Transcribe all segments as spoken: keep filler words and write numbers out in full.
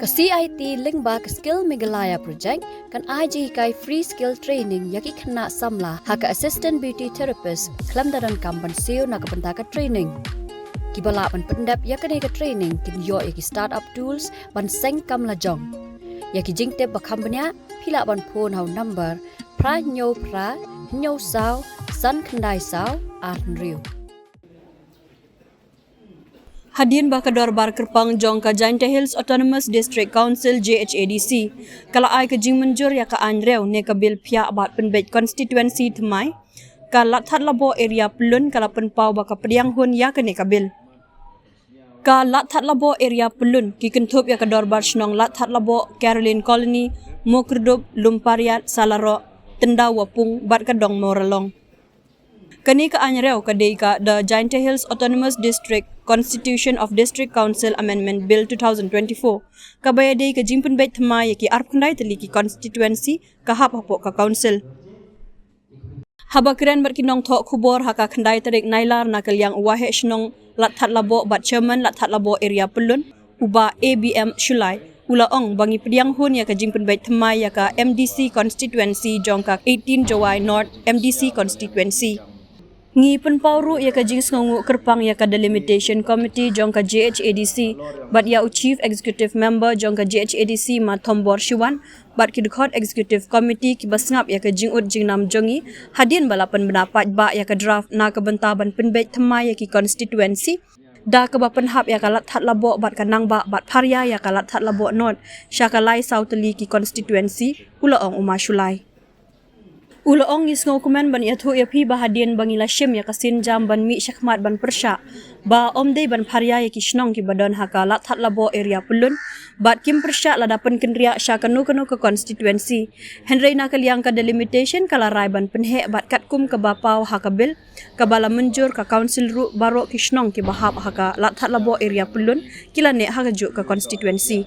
Ka C I T lyngba ka Skill Meghalaya Project kan ai jinghikai free skill training ïa ki khynnah samla ha ka Assistant Beauty Therapist khlem da donkam ban siew na ka bynta ka training. Kiba lah ban pyndep ïa kane ka training kin ïoh ïa ki start-up tools ban seng kam lajong. Ïa ki jingtip ba kham bniah phi lah ban phone ha u number phra hynñiew phra hynñiew saw san khyndai saw ar hynriew. Hadien ba ka Dorbar Kyrpang jong ka Jaintia Hills Autonomous District Council, J H A D C, ka la ai ka jingmynjur ïa ka aiñ riew ne ka bil phiah bad pynbeit konstituensi thymmai, ka Ladthadlaboh Area Pyllun ka la pynpaw ba ka pdiang hun ïa kane ka bil. Ka Ladthadlaboh Area Pyllun ki kynthup ïa ka Dorbar Shnong Ladthadlaboh, Caroline Colony, Mookyrdub, Lumpariat, Salaroh, Tyndawapung bad ka Dong Mawralong. Kane ka aiñ riew ka dei ka The Jaintia Hills Autonomous District Constitution of District Council Amendment Bill two thousand twenty-four, kaba ïadei ka jingpynbeit thymmai ïa ki arphew khyndai tylli ki konstituensi ka hap hapoh ka council. Haba kren bad ki nongthoh khubor ha ka khyndai tarik Nailar na ka liang u Waheh Shnong Ladthadlaboh bad Chairman Ladthadlaboh Area Pyllun, u Bah A B M Shullai, u la ong ba ngi pdiang hun ïa ka jingpynbeit thymmai ïa ka M D C constituency jong ka eighteen Jowai North M D C constituency. Ngi pynpaw ruh ïa ka jingsngewnguh kyrpang ïa ka Delimitation Committee jong ka J H A D C bad ïa u Chief Executive Member jong ka J H A D C, Ma Thombor Shiwan, bad ki dkhot Executive Committee kiba sngap ïa ka jingud jingnam jong ngi hadien ba la pynbna paidbah ïa ka draft na ka bynta ban pynbeit thymmai ïa ki konstituensi, da kaba pynhap ïa ka Ladthadlaboh bad ka Nangbah bad pharia ïa ka Ladthadlaboh North sha ka lai saw tylli ki konstituensi, u la ong u Ma Shullai. U la ong ngi sngewkmen ban ïathuh ïa phi ba hadien ba ngi la shim ïa ka sienjam ban mih shakhmat ban pyrshah ba ym dei ban pharia ïa ki shnong kiba don ha ka Ladthadlaboh Area Pyllun bad kim pyrshah lada pynkynriah sha kano kano ka konstituensi. Hynrei na ka liang ka Delimitation ka la rai ban pynheh bad katkum kaba paw ha ka bil kaba la mynjur ka council ruh baroh ki shnong kiba hap ha ka Ladthadlaboh Area Pyllun ki la neh ha kajuh ka konstituensi.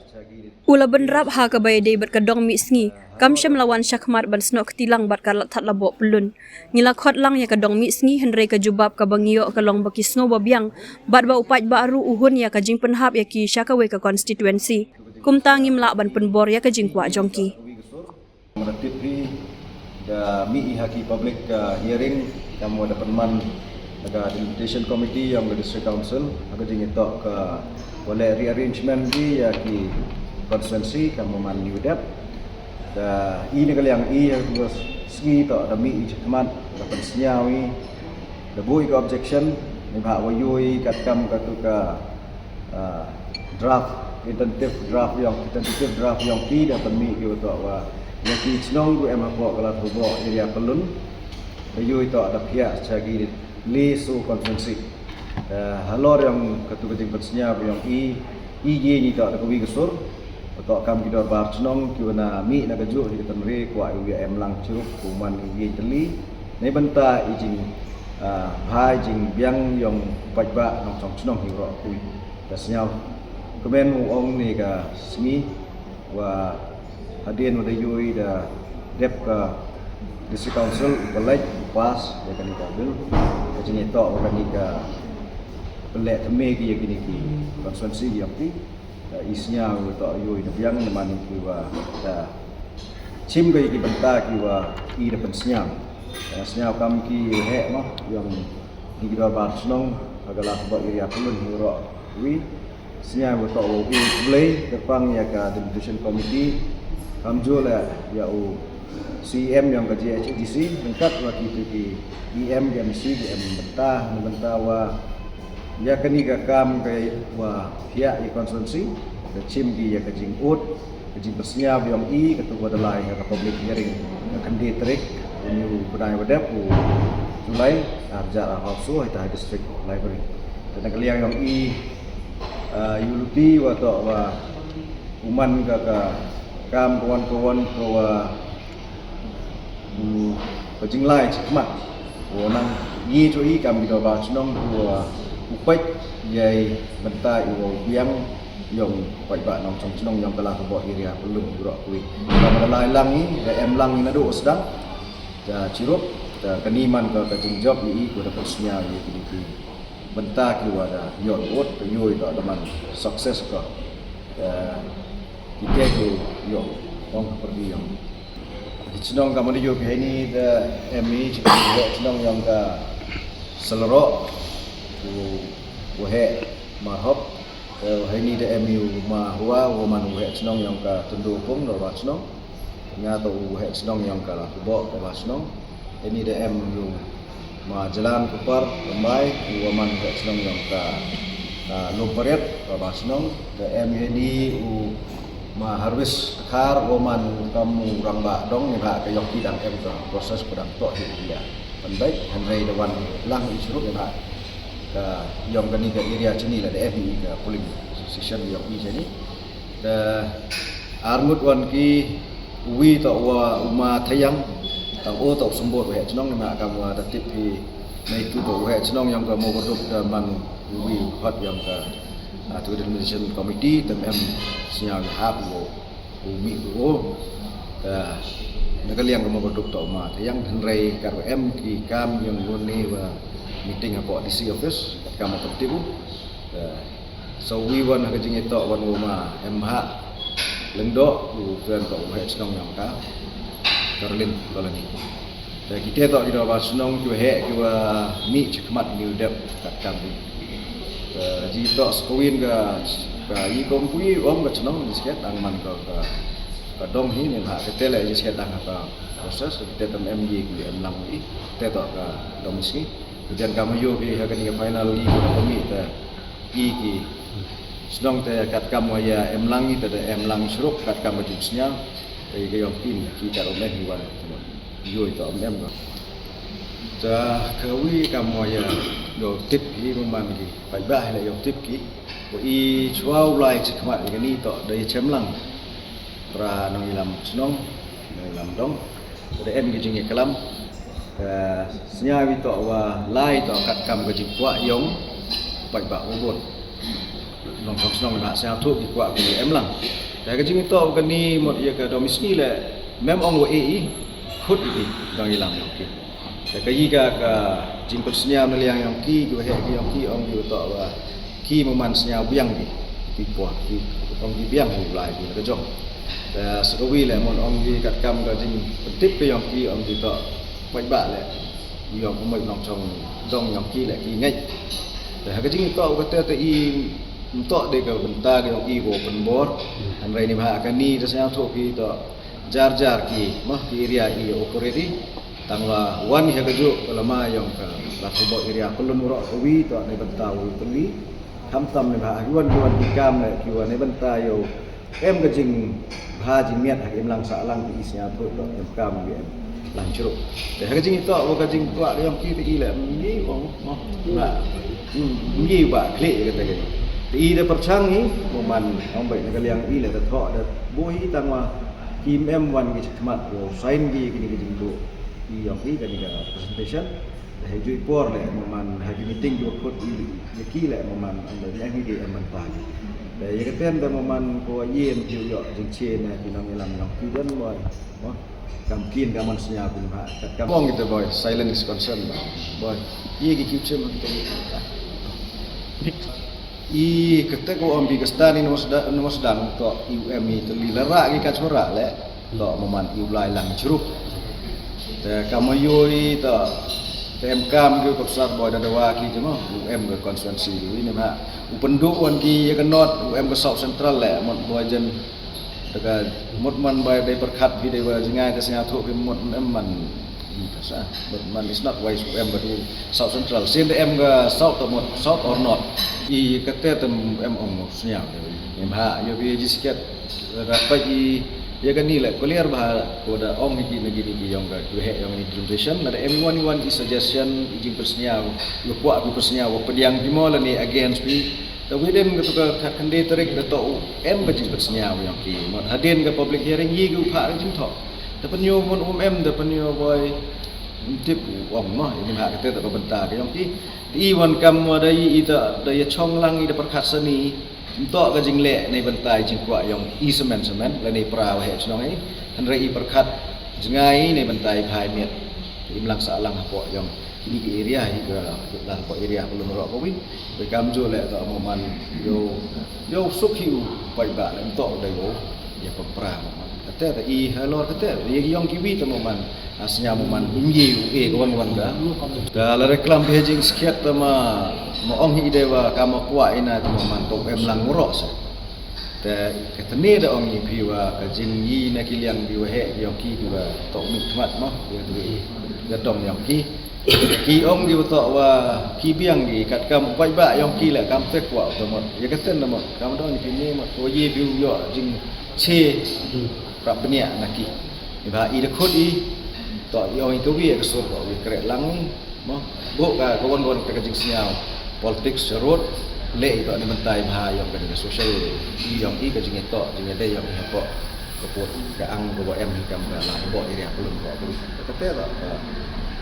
U la bynrap ha kaba ïadei bad ka dong mih sngi, kam shym la wan shakhmat ban snoh kti lang bad ka Ladthadlaboh Pyllun. Ngi la khot lang ïa ka dong mih sngi hynrei ka jubab kaba ngi ïoh ka long ba ki sngew ba biang bad ba u paidbah ruh u hun ïa ka jingpynhap ïa ki sha kawei ka konstituensi. Kumta ngim lah ban pynbor ïa ka jingkwah jong ki. Mada tip hi da mih ha ki public, uh, hearing kam wa da pynman da ka Delimitation Committee yong ka District Council ha ka jingïatoh ka wa leh rearrangement ki ïa ki constituency kam wa man ni wa dep. Da i na ka liang i ha ka sngi toh da mih i khmat da pynsñiaw i da buh i ka objection ni ba wa ïoh i kat kam ka tu ka, ah, draft, tentative draft yong, tentative draft yong ki da pynmih ki wa toh wa ïa ki chnong ku em hapoh ka Ladthadlaboh area Pyllun. Da ïoh i toh da phiah cha ki le so constituency. Da halor yong ka tu ka jingpynsñiaw yong i, i ye ni toh da ka wi ka sur. Toh kam ki dorbar chnong ki wa na mih na ka juh ki ka tynre kwah i wa em lang chirup ku man i ye tylli. Nei bynta i jing, ah, bha i jingbiang yong paidbah nongchong chnong hi roh ku i. Ka sñiaw kmen u ong ni ka sngi wa hadien wa da ïoh i da dep ka District Council u pynlait u pass ïa kani ka bill. Ka jingïatoh wa kani ka pynleh thymme ki ïa kini ki constituency ki yong ki. Da i sñiaw wa toh ïoh i da biang na mani ki wa da chim ka ïa ki bynta ki wa i da pynsñiaw. Da sñiaw kam ki heh noh yong ki dorbar chnong ha ka Ladthadlaboh area Pyllun hi roh wi. Sñiaw wa toh wa u Blei kyrpang ïa ka Delimitation Committee. Kam ju la ïa u C E M yong ka J H A D C ryngkat wa ki tu ki E M ki M C ki em bynta ni bynta wa ïa kani ka kam ka wa ïa i constituency da chim ki ïa ka jingud ka jingpynsñiaw yong i ka tu wa da lai ha ka public hearing ka khyndai tarik u ni u bnai wa dep u July ar hajar arphew so ha i ta ha District Library. Te na ka liang yong i, ah, ïa u luti wa toh wa u man ka ka kam ka wan ka wan ka wa u ka jinglai chikmat. Wa nang i ju i kam ki dorbar chnong ku wa u peit ïa i bynta i wa u biang yong paidbah nongchong chnong yong ka Ladthadlaboh area Pyllun u roh ku i. Ka ma da lai lang i da em lang i na du u sdang. Da chirup da kani man ka ka jingjop i i ku da pynsñiaw i kini ki bynta ki wa da ïoh ut ka ïoh i da man success ka. Da Kita tu yo, ong pergi yang. Di chnong ka mari yo pi ni da M E chnong yo ka Selroh tu, waheh Marhop. Waheh ni da M U Mahua, waman waheh chnong yo ka Tundukung da wa chnong. Nga tu waheh chnong yo ka Lakubo da wa chnong. Ini da M U Ma Jalan Kupar Lambai, u waman waheh chnong yo ka Lumparet da wa chnong. Da M U ni u Ma Harvis Khar, waman kam u rangbah dong, ni ha ka yo ki dang em ka proses ka dang toh hi ya. Pandai hynrei da wan lang i churuk ni ha ka yo ka ni ka area chini la da M U ka polling station yo ki chini. Da arngut wan ki wi to wa u Ma Thayang, tang o to sembot waheh chnong ni ha ka wa da tip hi. Nai tu to waheh chnong yo ka mo berduk da man wi hot yo ka tu administration committee tem em snya hap wo u mi wo. Da na ka liang ka mo berduk to Ma Thayang hynrei ka em ki kam yo ngun ni wa meeting hapoh D C office kat kam ma tip u. Da so wi wan ha ka jingitoh wan u Ma em ha Lyngdoh u tuan ka u heh chnong yo ka Caroline Colony. Da kita to kita ba chnong ki heh ki wa ni chikmat ni u dep kat kam ni. Da jingitoh skawin ka ka i kom pui om ka chnong ni sket dang man ka ka dong hi ni ha ka tele ni sket dang ha ka proses kita tem em ye ki em lang i te to ka dong ni. Kemudian kami yo ki ha ka ni ka final i ko mi ta i ki Shnong te kat kam wa ya em lang i te da em lang shruk kat kam wa jing snya. Te ka yong kin ki ka rom em hi wan. Yo i to em em ko. Ta ka wi kam wa ya yo tip hi mo man ki. Pai ba hi la yo tip ki. Ko i chwa u lai chi khmat ni ka ni to da i chem lang. Pra nong i lam shnong, nong i lam dong. Da em ki jing i kalam. Ka snya wi to wa lai to kat kam ka jing kwah yong. Pai ba u bot. Nong song shnong na snya tu ki kwah ki em lang. Ka ka jing to ka ni mot ya ka domis ni le mem ong wa e i. Khut i dong i lam yong ki. Ka ka i ka ka jing put snya na liang yong ki, ki wa he ki yong ki ong ki wa to wa ki mo man snya biang ki. Ki kwah ki ong ki biang ki lai ki na ka jong. Ka sa ka wi le mon ong ki kat kam ka jing tip ka yong ki ong ki to. Pai ba le. Yong umai nong chong dong yong ki le ki ngai. Te ha ka jing to ka te te i mto de ka benta ka yong i ko pen bor. Hynrei ni ha ka ni te snya tho ki to jar jar ki mah ki area i operate i. Tang la wan ha ka ju ka lama yong ka la thubok area pelun ro ka wi to ne benta wi peli. Kham tam ne ha ki wan ki wan ki kam le ki wan ne benta yo. Em ka jing bha jing miat ha ka im lang sa lang ki snya put to em kam ki em lang chru. Te ha ka jing to wa ka jing kwah ka yong ki te i le mi wong mo. Na. Mi ba kle ka te. Te i de perchang i mo man ong bai na ka liang i le te tho de bui tang wa ki em wan ki chmat wo sign ki ki ni ka jing tu. I yong ki ka ni ka presentation. He ju i por le mo man ha ki meeting ju khut i ya ki le mo man ong bai ya ki em man ta ki. Te ya ka ten da mo man ko yen ju yo jing che na ki nong ilam yong ki den boy. Mo kam kin ka man snya ku ha ka ka mong kita boy, silent is concern boy. Ye ki ki chem kita. I kete ko om bi ka stan i nemos da nemos dang to i em i te li la ra ki ka chora le. Lo mo man i u lai lang chrup. Te ka mo yoi ta te em kam ki ko sar boy da dawa ki jemo u em ka constituency u ni ma u pendu wan ki ya ka not u em ka South Central le mo boy jen. Te ka mut man bai dei perkhat ki dei wa jingai te snya thu ki mut em man. Sa mut man is not wise u em ka tu South Central sin de em ka South to mut South or not. I ka te tem em ong snya. Em ha yo bi jisket. Rapat i ya ka ni le clear ba ko da ong hi ki na ki ni ki yong ka ki he yong ni presentation la da em wan wan i suggestion i jing persnya yo kwa ki persnya wa pediang ki mo la ni against pi. Ta within ka tu ka khat khande tarik da to em ka jing persnya yong ki mo hadin ka public hearing yi ki pha ka jing tho. Da penyo mon um em da penyo boy tip ong mo ini ha ka te da ka benta ka yong ki. I wan kam wa da i da da ya chong lang i da perkhat sani. Nto ka jingleh nei bynta i jingkwah yong i semen semen lane pra wa heh chnong i. Hynrei i pyrkhat jngai nei bynta i phai miet. Im lang sa lang hapoh yong kini ki area hi ka lang hapoh area ka lum roh ka wi. Be kam jo leh ka mo man yo yo suk hi u pai ba leh nto dei wo. Ïa pynpra mo man. Kata ta i halor kata ïa ki ong kiwi ta mo man. Asnya mo man um ye u e ka wan wan da. Da la reklam phi ha jingskhiat ta ma ma ong hi dei wa ka ma kwah ina ta mo man to em lang murok sa. Te katne da ong i phi wa ka jing i na ki liang ki wa he ki ong ki ki wa to mi khmat mo. Ïa tu i da dong ïa ki. Ki ong ki wa to wa ki biang ki kat kam kwai ba ïa ki la kam te kwah ta mo. Ïa kata na mo kam dong ni phi ne mo ko ye phi u yo jing che prap bniah na ki. Ba i da khut i to i ong i ka wi ka sur ko wi kre lang i mo. Bo ka ka wan wan ka jingsngaw politics rot le i to ni mentai ba i ong ka jing social i ong i ka jing to jing de ong i ko ka put ka ang ko em i kam ka la bo i ria pelun ko ka te to